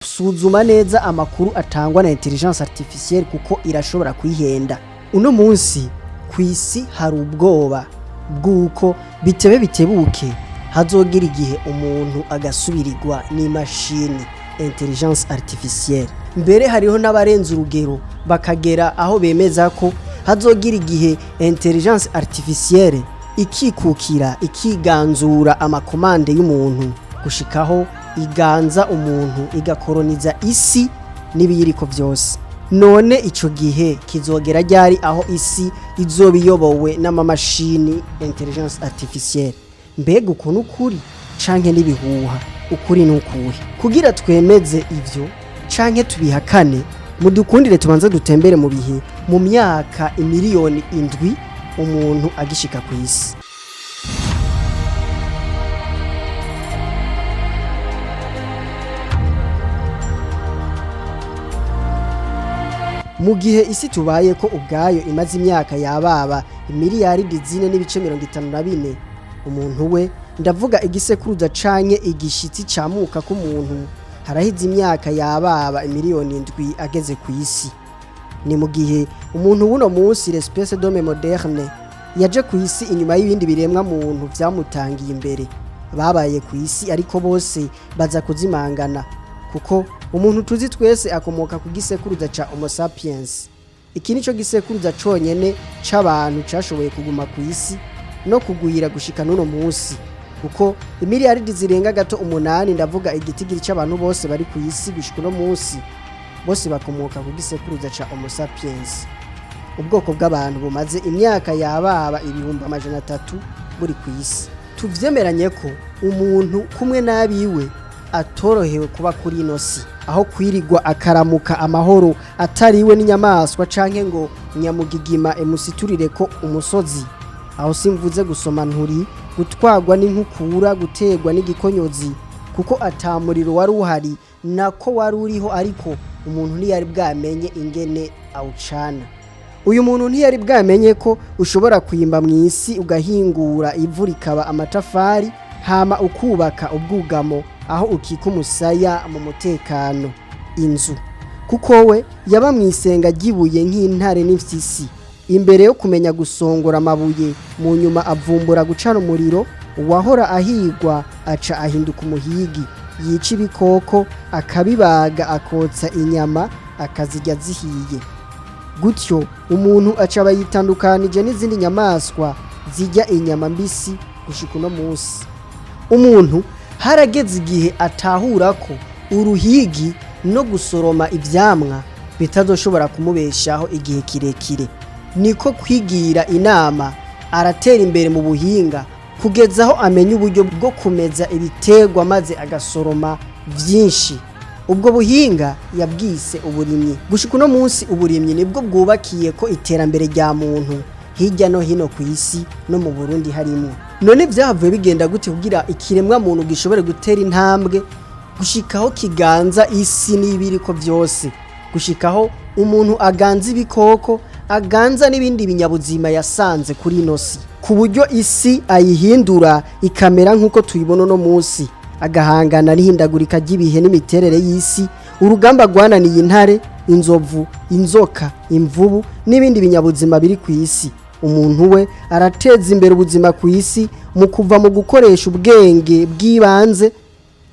Suzuma neza amakuru atangwa na intelligence artificielle, kuko irashobora kwihenda. Uno munsi ku isi hari ubwoba bw'uko bitebe bitebuke hazogira igihe umuntu agasubirirwa n'imashini, intelligence artificielle. Mbere hariho n'abarenze urugero, bakagera aho bemeza ko hazogira igihe intelligence artificielle ikikukira, ikiganzura ama commandes y'umuntu, gushikaho iganza umuntu, igakoroniza isi n'ibiyiriko byose. None ico gihe kizogera ryari, aho isi izoba iyobowe n'amamashini, intelligence artificielle? Mbega ukuntu ukuri canke n'ibihuha? Ukuri ni ukuhe? Kugira twemeze ivyo canke tubihakane, mudukundire tubanze dutembere mu bihe, mu myaka imiliyoni 7 umuntu agishika ku isi. Mu gihe isi tubaye ko ubwayo imaze imyaka yababa imiliyaridi 4.54, umuntu we, ndavuga igisekuruza canke igishitsi camuka k'umuntu, harahize imyaka yababa imiliyoni 7 ageze ku isi. Ni mu gihe umuntu w'uno munsi, l'espèce d'homme moderne, yaje ku isi inyuma y'ibindi biremwa muntu vyamutangiye imbere babaye ku isi, ariko bose baza kuzimangana, kuko umuntu tuzi twese akomoka ku gisekuruza ca Homo sapiens. Iki nico gisekuruza conyene c'abantu cashoboye kuguma ku isi no kugwira gushika n'uno munsi, kuko imiliyaridi zirenga gato 8, ndavuga igitigiri c'abantu bose bari ku isi gushika uno munsi, bose bakomoka ku gisekuruza ca Homo sapiens, ubwoko bw'abantu bumaze imyaka yababa 300,000 buri ku isi. Tuvyemeranye ko umuntu kumwe n'abiwe atorohewe kuba kuri ino si, aho kwirigwa akaramuka amahoro atariwe n'inyamaswa canke ngo nyamugigima emusiturire ko umusozi. Aho simvuze gusoma nturi, gutwarwa n'inkukura, guterwa n'igikonyozi, kuko ata muriro wari uhari, nako wari uriho ariko umuntu ntiyari bwamenye ingene awucana. Uyu muntu ntiyari bwamenye ko ushobora kwimba mu isi, ugahingura ivu rikaba amatafari, hama ukubaka ubwugamo aho ukika umusaya mu mutekano, inzu, kuko we yaba mu isenga ry'ibuye nk'intare n'imfyisi. Imbere yo kumenya gusongora amabuye, mu nyuma avumbura gucana umuriro. Uwahora ahigwa aca ahinduka umuhigi, yica ibikoko, akabibaga, akotsa inyama, akazirya zihiye. Gutyo umuntu aca aba yitandukanije n'izindi nyamaswa zirya inyama mbisi gushika uno munsi. Umuntu harageze igihe atahura ko uruhigi no gusoroma ivyamwa bitazoshobora kumubeshaho igihe kirekire. Niko kwigira inama, aratera imbere mu buhinga kugeza aho amenya uburyo bwo kumeza ibiterwa maze agasoroma vyinshi. Ubwo buhinga yabwise uburimyi. Gushika uno munsi uburimyi nibwo bwubakiye ko iterambere rya muntu hirya no hino ku isi, no mu Burundi harimwo. None vyahavuye bigenda gute kugira ikiremwa muntu gishobore gutera intambwe gushikaho kiganza isi n'ibiriko vyose, gushikaho umuntu aganza ibikoko, aganza n'ibindi binyabuzima yasanze kuri ino si, ku buryo isi ayihindura ikamera nk'uko tuyibona uno munsi, agahangana n'ihindagurika ry'ibihe n'imiterere y'isi, urugamba rwananiye intare, inzovu, inzoka, imvubu n'ibindi binyabuzima biri ku isi? Umuntu we arateza imbere ubuzima ku isi mu kuva mu gukoresha ubwenge bw'ibanze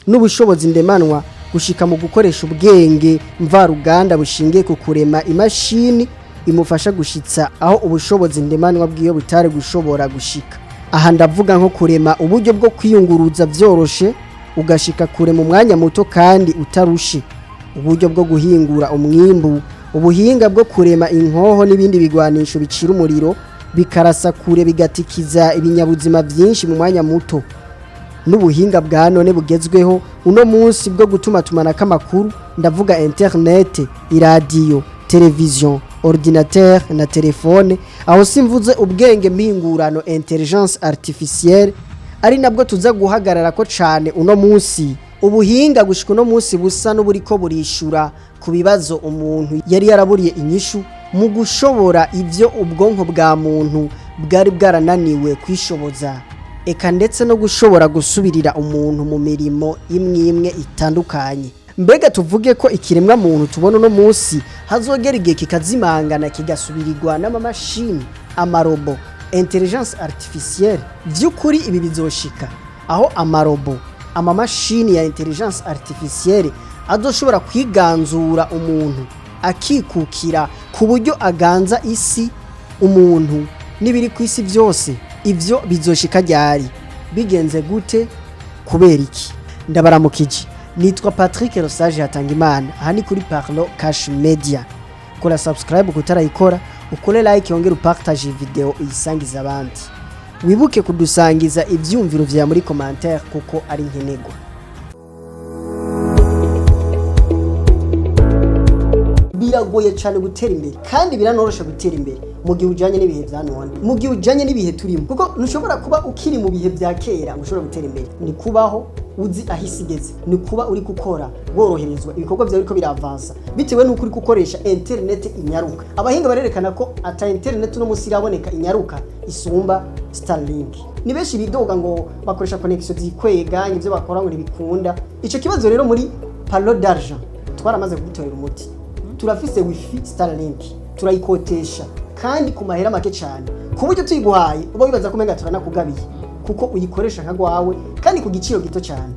n'ubushobozi ndemanwa gushika mu gukoresha ubwenge mvaruganda bushingiye ku kurema imashini imufasha gushitsa aho ubushobozi ndemanwa bw'iyo butari gushobora gushika. Aha ndavuga nko kurema uburyo bwo kwiyunguruza vyoroshe, ugashika kure mu mwanya muto kandi utarushe, uburyo bwo guhingura umwimbu, ubuhinga bwo kurema inkoho n'ibindi bigwanisho bicira umuriro bikarasa kure, bigatikiza ibinyabuzima vyinshi mu mwanya muto, n'ubuhinga bwa none bugezweho uno munsi bwo gutuma tumanako amakuru, ndavuga internet, iradiyo, television, ordinateur na telefone. Aho simvuze ubwenge mpingurano, intelligence artificielle, ari nabwo tuza guhagarara ko cane uno munsi. Ubuhinga gushika uno munsi busa n'uburiko burishura ku bibazo umuntu yari yaraburiye inyishu, mu gushobora ivyo ubwonko bwa muntu bwari bwarananiwe kwishoboza, eka ndetse no gushobora gusubirira umuntu mu mirimo imwe imwe itandukanye. Mbega tuvuge ko ikiremwa muntu tubona uno munsi hazogera igihe kikazimangana, kigasubirirwa n'amamashini, amarobo, intelligence artificielle? Vy'ukuri ibi bizoshika aho amarobo, amamashini ya intelligence artificielle azoshobora kwiganzura umuntu, akikukira ku buryo aganza isi, umuntu n'ibiri ku isi byose? Ivyo bizoshika ryari? Bigenze gute? Kubera iki? Ndabaramukije, nitwa Patrick Rosage Hatangimana. Aha ni kuri Parlo Cash Media. Kora subscribe kutarayikora, ukore like, wongere upartage video, uyisangiza abandi. Wibuke kudusangiza ivyumviro vya muri commentaire kuko ari nkenerwa. Biragoye cyane gutera imbere kandi biranorosha gutera imbere mu gihe ujyanye n'ibihe bya none, mu gihe ujyanye n'ibihe turimo, kuko ntushobora kuba ukiri mu bihe bya kera ngo ushobore gutera imbere. Ni kubaho uzi aho isi igeze, ni kuba uri gukora woroherezwa, ibikorwa byawe biriko biravansa bitewe n'uko uri gukoresha internet inyaruka. Abahinga barerekana ko ata internet uno munsi iraboneka inyaruka isumba Starlink. Ni benshi bidoga ngo bakoresha connection zikwega, ibyo bakora ngo ntibikunda. Ico kibazo rero muri Palo d'Argent twaramaze kugitorera umuti. Turafise wifi Starlink, turayikotesha kandi ku mahera make cyane, ku buryo tuyiguhaye uba wibaza ko umenga turanakugabiye, kuko uyikoresha nka gwawe kandi ku giciro gito cyane.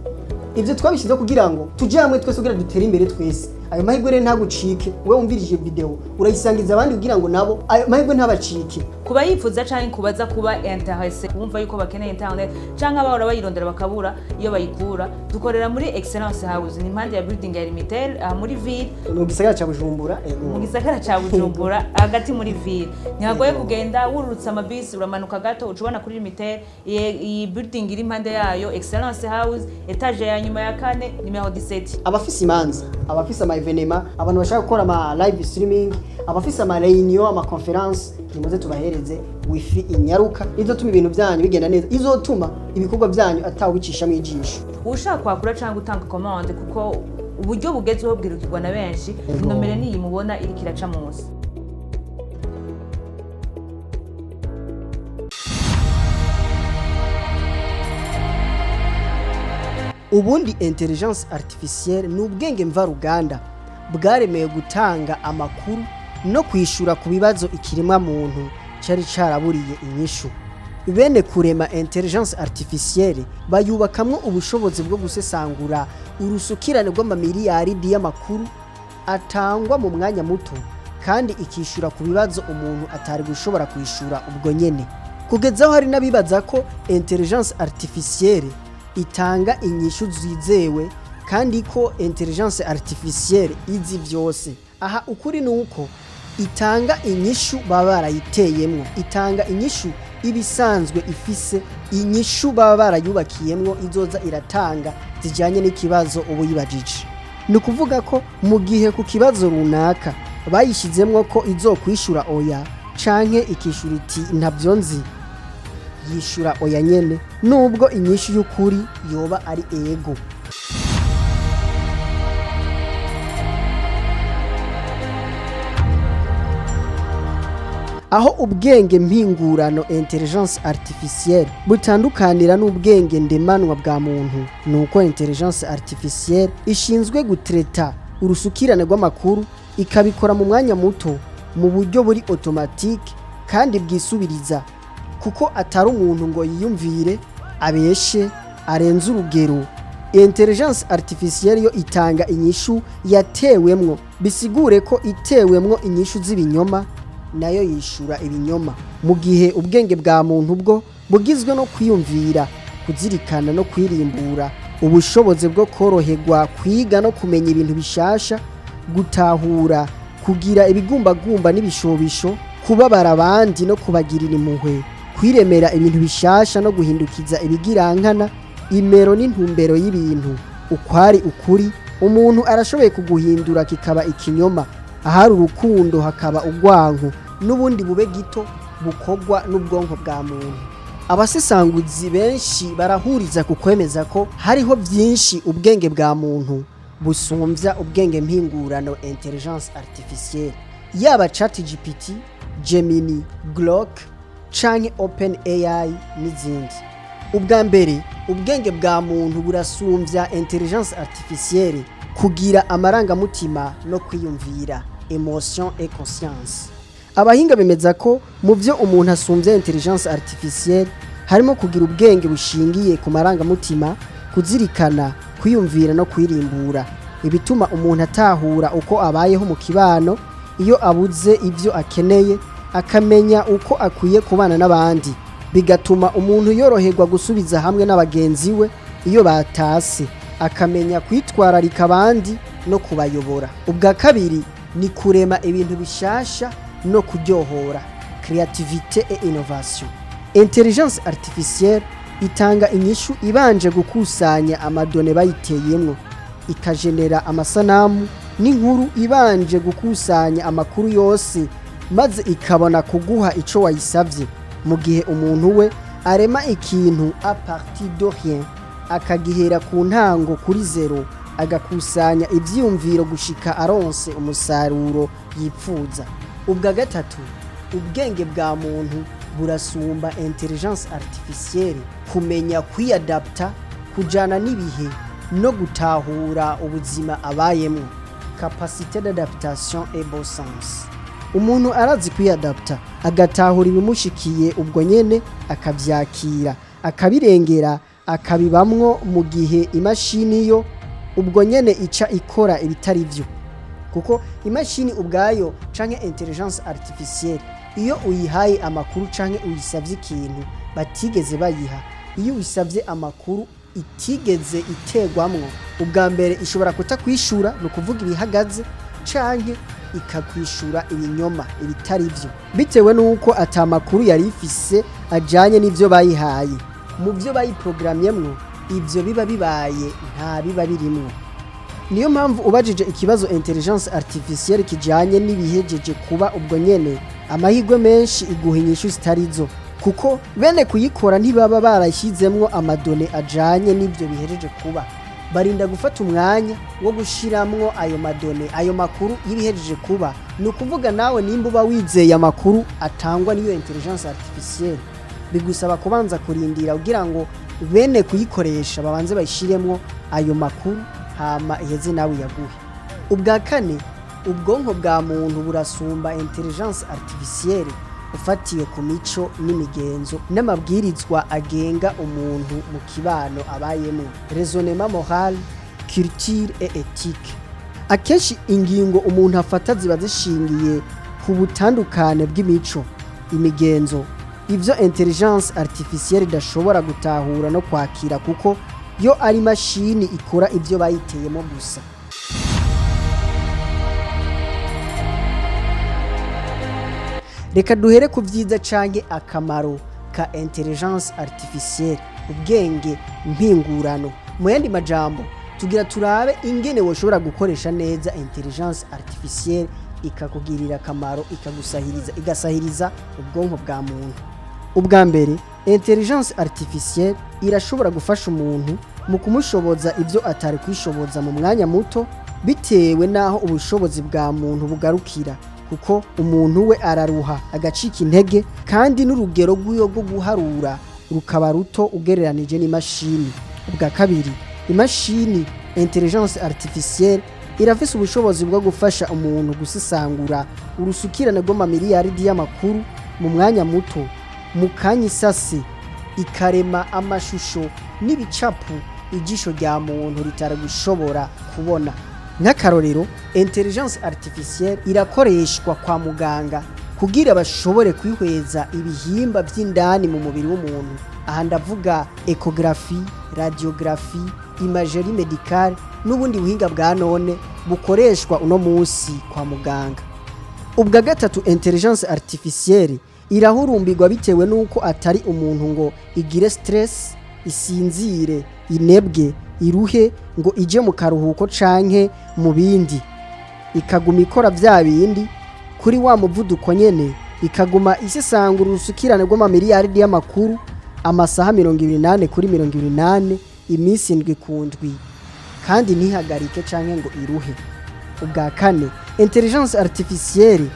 Ibyo twabishyizeho kugira ngo tujye hamwe twese kugira dutere imbere twese. Ayo mahirwe rero ntagucike. Wowe wumvirije video, urayisangiza abandi kugira ngo nabo ayo mahirwe ntabacike. Kuba yifuza canke kubaza, kuba intéressé, kumva yuko bakeneye internet canke abahora bayirondera bakabura iyo bayikura, dukorera muri Excellence House, ni impande ya building ya Limitel, aha muri ville. Mu gisagara ca Bujumbura, ego. Mu gisagara ca Bujumbura, hagati muri ville. Ntihagoye kugenda, wururutse amabisi uramanuka gato uca ubona kuri Limitel. Iyi building iri impande yayo, Excellence House, étage ya nyuma ya kane, nimero 17. Abafise imanza, abafise ama événements, abantu bashaka gukora ama live streaming, abafise ama réunion, ama conférence, nimuze tubahereze wifi inyaruka izotuma ibintu byanyu bigenda neza, izotuma ibikorwa byanyu atawicishamo ijisho. Ushaka kwakura cyangwa gutanga commande, kuko uburyo bugezweho bwirukirwa na benshi, nomero niyi mubona iriko iraca munsi. Ubundi intelligence artificielle ni ubwenge mvaruganda bwaremewe gutanga amakuru no kwishura ku bibazo ikiremwa muntu cyari caraburiye inyishu. Bene kurema intelligence artificielle bayubakamwo ubushobozi bwo gusesangura urusukirane rw'amamiliyaridi y'amakuru atangwa mu mwanya muto, kandi ikishura ku bibazo umuntu atari gushobora kwishura ubwo nyene. Kugeza aho hari n'abibaza ko intelligence artificielle itanga inyishu zizewe kandi ko intelligence artificielle izi vyose. Aha ukuri ni uko itanga inyishu baba barayiteyemwo, itanga inyishu ibisanzwe ifise inyishu baba barayubakiyemwo izoza iratanga zijyanye n'ikibazo uba uyibajije. Ni ukuvuga ko mu gihe ku kibazo runaka bayishyizemwo ko izokwishura oya canke ikishura iti "Ntabyo nzi", yishura oya nyene, nubwo inyishu y'ukuri yoba ari ego. Aho ubwenge mpingurano, intelligence artificielle, butandukanira n'ubwenge ndemanwa bwa muntu ni uko intelligence artificielle ishinzwe gutreta urusukirane rw'amakuru, ikabikora mu mwanya muto, mu buryo buri automatique kandi bwisubiriza, kuko atari umuntu ngo yiyumvire, abeshe, arenze urugero. Intelligence artificielle yo itanga inyishu yatewemwo, bisigure ko itewemwo inyishu z'ibinyoma nayo yishura ibinyoma, mu gihe ubwenge bwa muntu bwo bugizwe no kwiyumvira, kuzirikana no kwirimbura, ubushobozi bwo koroherwa kwiga no kumenya ibintu bishasha, gutahura, kugira ibigumbagumba n'ibishobisho, kubabara abandi no kubagirira impuhwe, kwiremera ibintu bishasha no guhindukiza ibigirankana imero n'intumbero y'ibintu. Ukwari ukuri umuntu arashoboye kuguhindura kikaba ikinyoma, ahari urukundo hakaba urwanko, n'ubundi bube gito bukorwa n'ubwonko bwa muntu. Abasesanguzi benshi barahuriza ku kwemeza ko hariho byinshi ubwenge bwa muntu busumbya ubwenge mpingurano, intelligence artificielle, yaba ChatGPT, Gemini, Grok canke OpenAI n'izindi. Ubwa mbere, ubwenge bwa muntu burasumbya intelligence artificielle Kugira amarangamutima no kwiyumvira, émotion et conscience. Abahinga bemeza ko mu byo umuntu asumbya intelligence artificielle harimo kugira ubwenge bushingiye ku marangamutima, kuzirikana, kwiyumvira no kwirimbura, ibituma umuntu atahura uko abayeho mu kibano, iyo abuze ibyo akeneye akamenya uko akwiye kubana n'abandi, bigatuma umuntu yoroherwa gusubiza hamwe n'abagenzi we iyo batase, akamenya kwitwararika abandi no kubayobora. Ubwa kabiri ni kurema ibintu bishasha no kuryohora, créativité et innovation. Intelligence artificielle itanga inyishu ibanje gukusanya ama données bayiteyemwo, ikajenera amasanamu n'inkuru ibanje gukusanya amakuru yose, maze ikabona kuguha ico wayisavye, mu gihe umuntu we arema ikintu à partir de rien, akagihera ku ntango kuri zéro, agakusanya ivyiyumviro gushika aronse umusaruro yipfuza. Ubwa gatatu, ubwenge bwa muntu burasumba intelligence artificielle kumenya kwiyadapta, kujana n'ibihe no gutahura ubuzima abayemwo, capacité d'adaptation et bon sens. Umuntu arazi kwiyadapta, agatahura ibimushikiye ubwo nyene, akavyakira, akabirengera, akabibamwo, mu gihe imashini yo ubwo nyene ica ikora ibitari vyo, kuko imashini ubwayo canke intelligence artificielle, iyo uyihaye amakuru canke uyisavye ikintu batigeze bayiha, iyo uyisavye amakuru itigeze itegwamwo, ubwa mbere ishobora kutakwishura, ni ukuvuga ibihagaze, canke ikakwishura ibinyoma, ibitari vyo, bitewe n'uko ata makuru yari ifise ajanye n'ivyo bayihaye. Mu vyo bayiprogrammyemwo, ivyo biba bibaye nta biba birimwo. Niyo mpamvu ubajije ikibazo intelligence artificielle kijanye n'ibihejeje kuba ubwo nyene, amahirwe menshi iguha inyishu zitarizo, kuko bene kuyikora ntibaba barashyizemwo ama données ajanye n'ivyo bihejeje kuba. Barinda gufata umwanya wo gushiramwo ayo ma données, ayo makuru y'ibihejeje kuba. Ni ukuvuga nawe nimba uba wizeye amakuru atangwa n'iyo intelligence artificielle, bigusaba kubanza kurindira kugira ngo bene kuyikoresha babanze bayishiremwo ayo makuru, hama iheze nawe yaguhe. Ubwa kane, ubwonko bwa muntu burasumba intelligence artificielle ufatiye ku mico n'imigenzo n'amabwirizwa agenga umuntu mu kibano abayemwo, raisonnement moral, culture et éthique. Akenshi ingingo umuntu afata ziba zishingiye ku butandukane bw'imico, imigenzo, ivyo intelligence artificielle idashobora gutahura no kwakira, kuko yo ari mashini ikora ivyo bayiteyemo gusa. Reka duhere ku vyiza canke akamaro ka intelligence artificielle, ubwenge mpingurano. Mu yandi majambo, tugira turabe ingene woshobora gukoresha neza intelligence artificielle ikakugirira akamaro, ikagusahiriza, igasahiriza ubwonko bwa muntu. Ubwa mbere, intelligence artificielle irashobora gufasha umuntu mu kumushoboza ibyo atari kwishoboza mu mwanya muto, bitewe n'aho ubushobozi bwa muntu bugarukira, kuko umuntu we araruha, agacika intege, kandi n'urugero rw'iyo rwo guharura rukaba ruto ugereranije n'imashini. Ubwa kabiri, imashini intelligence artificielle irafise ubushobozi bwo gufasha umuntu gusesangura urusukirane rw'amamiliyaridi y'amakuru mu mwanya muto, mu kanya isase, ikarema amashusho n'ibicapu ijisho rya muntu ritari gushobora kubona. Nk'akarorero, intelligence artificielle irakoreshwa kwa muganga kugira bashobore kwihweza ibihimba by'indani mu mubiri w'umuntu. Aha ndavuga échographie, radiographie, imagerie médicale n'ubundi buhinga bwa none bukoreshwa uno munsi kwa muganga. Ubwa gatatu, intelligence artificielle irahurumbirwa bitewe n'uko atari umuntu ngo igire stress, isinzire, inebwe, iruhe ngo ije mu karuhuko canke mu bindi, ikaguma ikora vya bindi kuri wa muvuduko nyene, ikaguma isesangura urusukirane rw'amamiliyaridi y'amakuru amasaha 24 kuri 24, iminsi 7 ku 7, kandi ntihagarike canke ngo iruhe. Ubwa kane, intelligence artificielle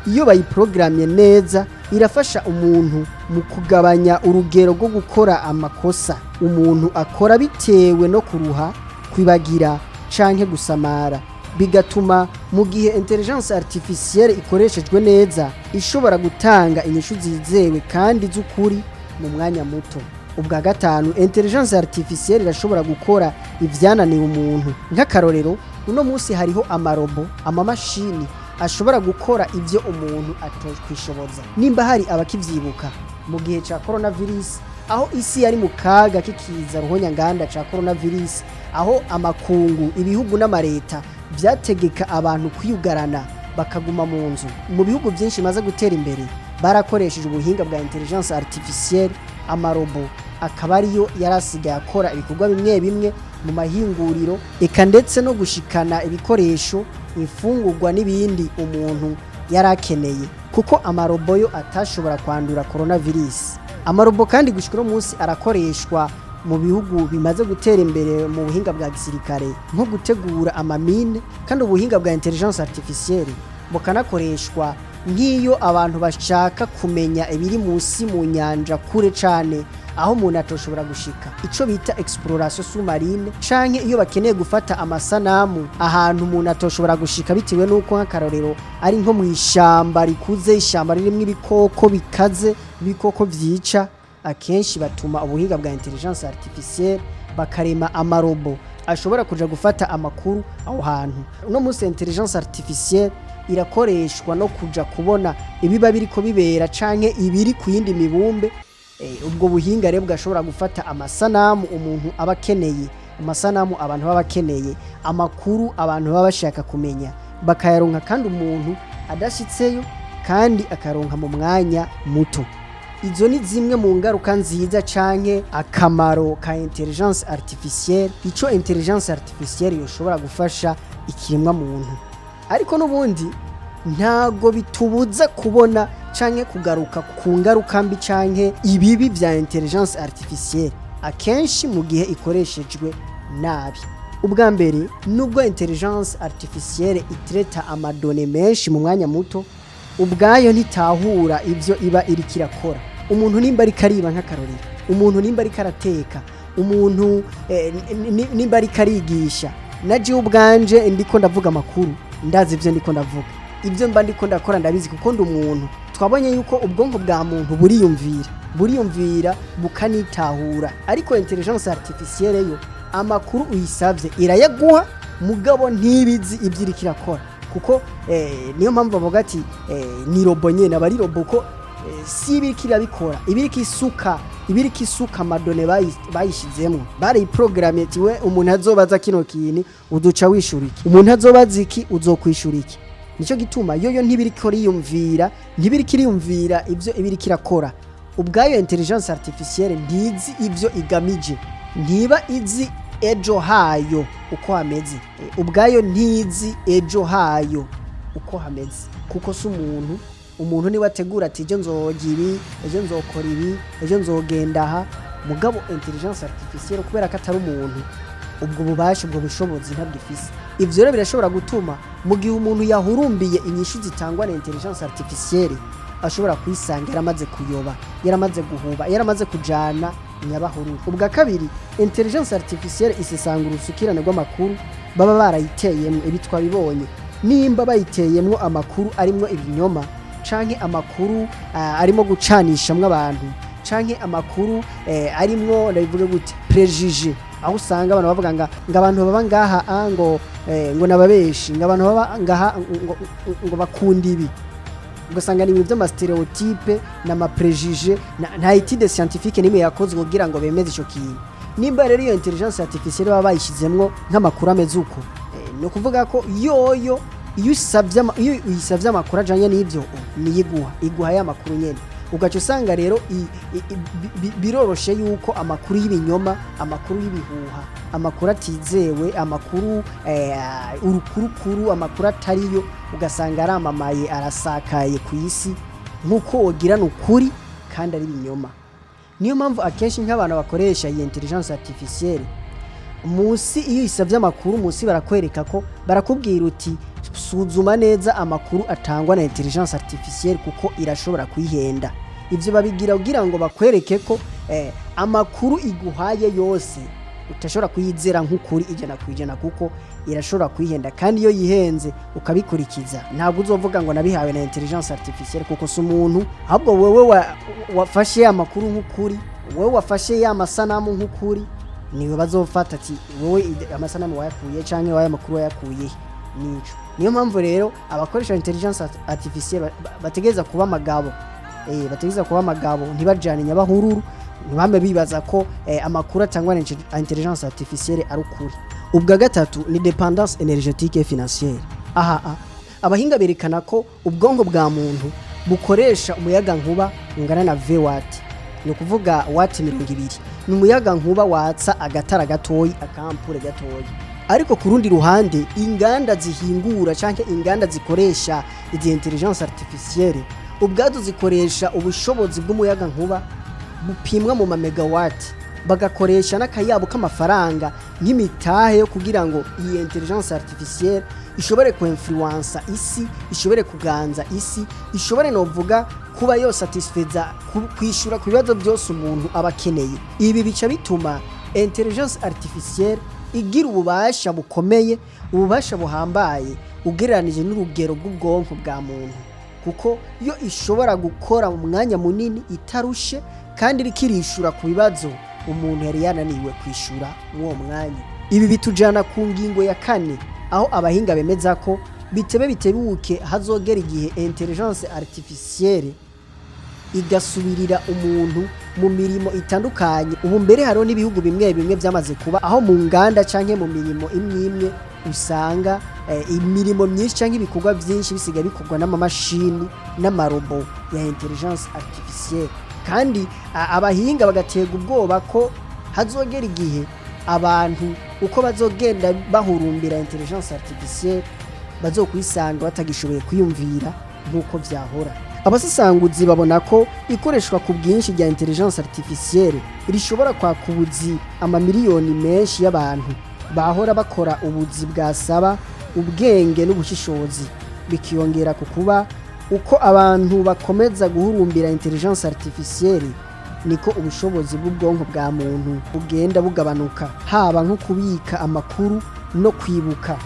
iyo bayiprogramye neza irafasha umuntu mu kugabanya urugero rwo gukora amakosa umuntu akora bitewe no kuruha, kwibagira canke kutamenya ibintu. Canke gusamara, bigatuma mu gihe intelligence artificielle ikoreshejwe neza ishobora gutanga inyishu zizewe kandi z'ukuri mu mwanya muto. Ubwa gatanu, intelligence artificielle irashobora gukora ivyananiye umuntu. Nk'akarorero, uno munsi hariho amarobo, amamashini ashobora gukora ivyo umuntu atokwishoboza. Nimba hari abakivyibuka mu gihe ca coronavirus, aho isi yari mu kaga k'ikiza ruhonyanganda ca coronavirus, aho amakungu, ibihugu n'amareta vyategeka abantu kwiyugarana bakaguma mu nzu, mu bihugu byinshi bimaze gutera imbere barakoresheje ubuhinga bwa intelligence artificielle, amarobo akaba ariyo yari asigaye akora ibikorwa bimwe bimwe mu mahinguriro, eka ndetse no gushikana ibikoresho, imfungurwa n'ibindi umuntu yari akeneye, kuko amarobo yo atashobora kwandura coronavirus. Amarobo kandi gushika uno munsi arakoreshwa mu bihugu bimaze gutera imbere mu buhinga bwa gisirikare, nko gutegura amamine. Kandi ubuhinga bwa intelligence artificielle bukanakoreshwa nk'iyo abantu bashaka kumenya ibiri munsi mu nyanja kure cane, aho umuntu atoshobora gushika, ico bita exploration sous-marine, canke iyo bakeneye gufata amasanamu ahantu umuntu atoshobora gushika, bitewe n'uko, nk'akarorero, ari nko mu ishamba rikuze, ishamba ririmwo ibikoko bikaze, ibikoko vyica. Akenshi batuma ubuhinga bwa intelligence artificielle bakarema amarobo ashobora kuja gufata amakuru aho hantu. Uno munsi intelligence artificielle irakoreshwa no kuja kubona ibiba biriko bibera canke ibiri ku yindi mibumbe. Ubwo buhinga rero bwashobora gufata amasanamu umuntu aba akeneye, amasanamu abantu baba bakeneye, amakuru abantu baba bashaka kumenya, bakayaronka kandi umuntu adashitseyo, kandi akaronka mu mwanya muto. Izo ni zimwe mu ngaruka nziza canke akamaro ka intelligence artificielle, ico intelligence artificielle yoshobora gufasha ikiremwa muntu. Ariko n'ubundi ntago bitubuza kubona canke kugaruka ku ngaruka mbi canke ibibi vya intelligence artificielle akenshi mu gihe ikoreshejwe nabi. Ubwa mbere, nubwo intelligence artificielle itreta ama données menshi mu mwanya muto, ubwayo ntitahura ivyo iba iriko irakora. Umuntu nimba ariko ariba, nk'akarorero, umuntu nimba ariko arateka, umuntu nimba ariko arigisha, na jewe ubwanje ndiko ndavuga amakuru, ndazi ivyo ndiko ndavuga, ibyo mba ndiko ndakora ndabizi, kuko ndi umuntu. Twabonye yuko ubwonko bwa muntu buriyumvira, buriyumvira bukanitahura. Ariko intelligence artificielle yo, amakuru uyisavye irayaguha, mugabo ntibizi ibyo iriko irakora, kuko niyo mpamvu bavuga ati ni robot nyene, aba ari robot ko si ibiriko irabikora, ibiriko isuka ama données bayishizemwo, barayiprogramye ati: "We, umuntu azobaza kino kintu uduca wishura iki, umuntu azobaza iki uzokwishura iki." Nicyo gituma yoyo ntibiriko riyumvira, ntibiriko iriyumvira ibyo ibiriko irakora. Ubwayo intelligence artificielle ntizi ibyo igamije, ntiba izi ejo hayo uko hameze. Ubwayo ntizi ejo hayo uko hameze, kuko si umuntu. Umuntu niwe ategura ati: "Ejo nzojya ibi, ejo nzokora ibi, ejo nzogenda aha." Mugabo intelligence artificielle, kubera ko atari umuntu, ubwo bubasha, ubwo bushobozi ntabwo ifise. Ivyo rero birashobora gutuma mu gihe umuntu yahurumbiye inyishu zitangwa na intelligence artificielle, ashobora kwisanga yaramaze kuyoba, yaramaze guhuba, yaramaze kujana nyabahururu. Ubwa kabiri, intelligence artificielle isesanga urusukirane rw'amakuru baba barayiteyemwo. Ibi twabibonye, nimba bayiteyemwo amakuru arimwo ibinyoma, canke amakuru arimo gucanishamwo abantu, canke amakuru arimwo, ndabivuge gute, préjugés, aho usanga abantu bavuga ngo abantu baba ngaha ngo nababeshi, ngo abantu baba ngaha ngo bakunda ibi, ugasanga ni ibintu by'ama stéréotypes n'ama préjugés, nta étude scientifique n'imwe yakozwe kugira ngo bemeze ico kintu. Nimba rero iyo intelligence artificielle baba bayishizemwo nk'amakuru ameze uko, ni ukuvuga ko yoyo iyo uyisavye amakuru ajanye n'ivyo, niyo iguha, iguha ya makuru nyene. Ugaca usanga rero biroroshe yuko amakuru y'ibinyoma, amakuru y'ibihuha, amakuru atizewe, amakuru urukurukuru, amakuru atariyo, ugasanga aramamaye, arasakaye ku isi nk'uko wogira ni ukuri kandi ari ibinyoma. Niyo mpamvu akenshi nk'abantu bakoresha iyi intelligence artificielle, munsi iyo uyisabye amakuru, munsi barakwereka ko barakubwira uti: "Suzuma neza amakuru atangwa na intelligence artificielle, kuko irashobora kwihenda." Ivyo babigira kugira ngo bakwereke ko amakuru iguhaye yose Utashobora kuyizera nk'ukuri 100%, kuko irashobora kwihenda, kandi iyo yihenze ukabikurikiza ntabwo uzovuga ngo nabihawe na intelligence artificielle, kuko si umuntu. Ahubwo wewe wafashe ya makuru nk'ukuri, wewe wafashe ya masanamu nk'ukuri, niwe bazofata ati: "Wowe amasanamu wayakuye canke wayo makuru wayakuye?" Nico niyo mpamvu rero abakoresha intelligence artificielle bategereza kuba amagabo, bategereza kuba amagabo, ntibajane nyabahururu, ntibame bibaza ko amakuru atangwa na intelligence artificielle ari ukuri. Ubwa gatatu ni dépendance énergétique et financière. Aha abahinga berekana ko ubwonko bwa muntu bukoresha umuyaga nkuba ungana na VWatt, ni ukuvuga watt 20. Ni umuyaga nkuba watsa agatara gatoyi, akampure gatoyi. Ariko ku rundi ruhande, inganda zihingura canke inganda zikoresha izi intelligence artificielle ubwazo zikoresha ubushobozi bw'umuyaga nkuba bupimwa mu mamegawati, bagakoresha n'akayabo k'amafaranga nk'imitahe yo kugira ngo iyi intelligence artificielle ishobore kuinfluensa isi, ishobore kuganza isi, ishobore novuga kuba yo satisfeza kwishura ku bibazo byose umuntu aba akeneye. Ibi bica bituma intelligence artificielle igira ububasha bukomeye, ububasha buhambaye ugereranije n'urugero rw'ubwonko bwa muntu, kuko yo ishobora gukora mu mwanya munini itarushe, kandi iriko irishura ku bibazo umuntu yari yananiwe kwishura mw'uwo mwanya. Ibi bitujana ku ngingo ya kane, aho abahinga bemeza ko bitebe bitebuke hazogera igihe intelligence artificielle igasubirira umuntu mu mirimo itandukanye. Ubu mbere hariho n'ibihugu bimwe bimwe byamaze kuba, aho mu nganda canke mu mirimo imwe imwe usanga imirimo myinshi canke ibikorwa byinshi bisigaye bikorwa n'amamashini n'amarobo ya intelligence artificielle. Kandi abahinga bagatega ubwoba ko hazogera igihe abantu uko bazogenda bahurumbira intelligence artificielle bazokwisanga batagishoboye kwiyumvira nk'uko vyahora. Abasesanguzi babona ko ikoreshwa ku bwinshi rya intelligence artificielle rishobora kwaka ubuzi amamiliyoni menshi y'abantu bahora bakora ubuzi bwasaba ubwenge n'ubushishozi, bikiyongera ku kuba uko abantu bakomeza guhurumbira intelligence artificielle niko ubushobozi bw'ubwonko bwa muntu bugenda bugabanuka, haba nko kubika amakuru no kwibuka,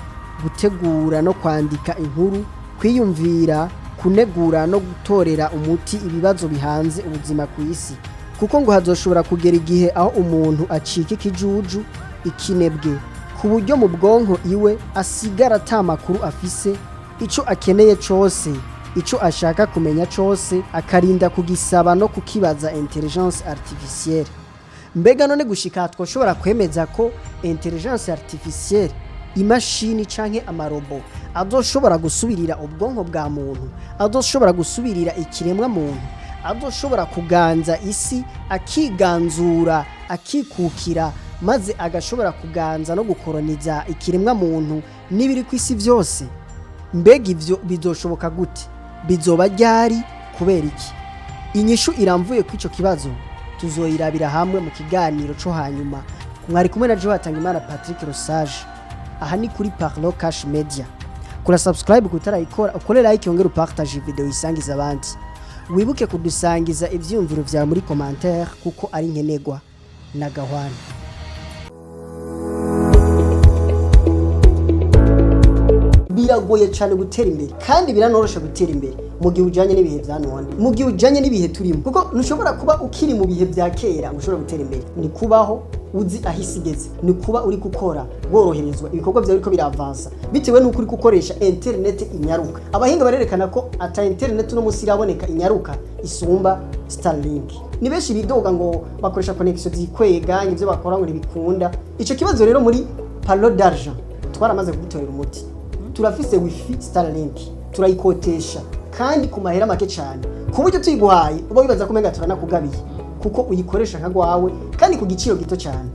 gutegura no kwandika inkuru, kwiyumvira, kunegura no gutorera umuti ibibazo bihanze ubuzima ku isi, kuko ngo hazoshobora kugera igihe aho umuntu acika ikijuju, ikinebwe, ku buryo mu bwonko iwe asigara ata makuru afise. Ico akeneye cose, ico ashaka kumenya cose, akarinda kugisaba no kukibaza intelligence artificielle. Mbega none gushika twoshobora kwemeza ko intelligence artificielle, imashini canke amarobo, azoshobora gusubirira ubwonko bwa muntu, azoshobora gusubirira ikiremwa muntu, azoshobora kuganza isi, akiganzura, akikukira, maze agashobora kuganza no gukoroniza ikiremwa muntu n'ibiri ku isi byose? Mbega ivyo bizoshoboka gute? Bizoba ryari? Kubera iki? Inyishu iramvuye kw'ico kibazo tuzoyirabira hamwe mu kiganiro co hanyuma. Mwari kumwe na Joe Hatangimana Patrick Rosage. Aha ni kuri Parlo Cash Media. Kora subscribe kutarayikora, ukore like, wongere upartage video isangiza abandi. Wibuke kudusangiza ivyiyumviro vyawe muri commentaire, kuko ari nkenegwa na gahwana. Biragoye cyane gutera imbere, kandi biranorosha gutera imbere mu gihe ujanye n'ibihe vya none, mu gihe ujanye n'ibihe turimo, kuko ntushobora kuba ukiri mu bihe vya kera ngo ushobore gutera imbere. Ni kubaho uzi aho isi igeze, ni kuba uri gukora woroherezwa, ibikorwa byawe biriko biravansa bitewe n'uko uri gukoresha internet inyaruka. Abahinga barerekana ko ata internet uno munsi iraboneka inyaruka isumba Starlink. Ni benshi bidoga ngo bakoresha connection zikwega, ivyo bakora ngo ntibikunda. Ico kibazo rero muri Palo d'Argent twaramaze kugitorera umuti. Turafise wifi Starlink, turayikotesha kandi ku mahera make cyane, ku buryo tuyiguhaye uba wibaza ko umenga turanakugabiye, kuko uyikoresha nka gwawe kandi ku giciro gito cyane.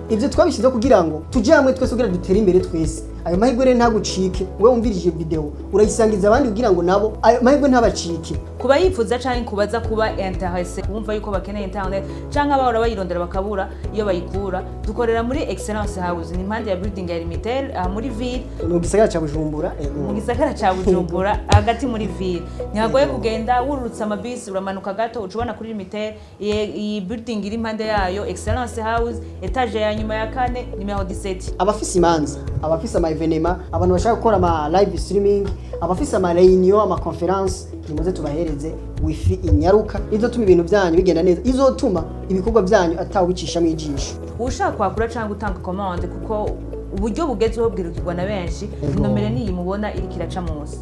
Ibyo twabishyizeho kugira ngo tujye hamwe twese, kugira dutere imbere twese. Ayo mahirwe rero ntagucike. Wewe wumvirije video, urayisangiza abandi kugira ngo nabo ayo mahirwe ntabacike. Kuba yifuza canke kubaza kuba intéressé, kumva yuko bakeneye internet canke abahora bayirondera bakabura iyo bayikura, dukorera muri Excellence House, ni impande ya building ya Limitel, aha muri ville. Mu gisagara ca Bujumbura, ego. Mu gisagara ca Bujumbura, hagati muri ville. Ntihagoye kugenda, wururutse amabisi uramanuka gato, uca ubona kuri Limitel, iyi building iri impande yayo, Excellence House, étage ya nyuma ya kane, nimero 17. Abafise imanza, abafise ama événements, abantu bashaka gukora ama live streaming, abafise ama réunion, ama conférence, nimuze tubahereze wifi inyaruka izotuma ibintu byanyu bigenda neza, izotuma ibikorwa byanyu atawubicishamwo ijisho. Ushaka kwakura cyangwa gutanga commande, kuko uburyo bugezweho bwirukirwa na benshi, Ego. nomero niyi mubona iriko iraca munsi.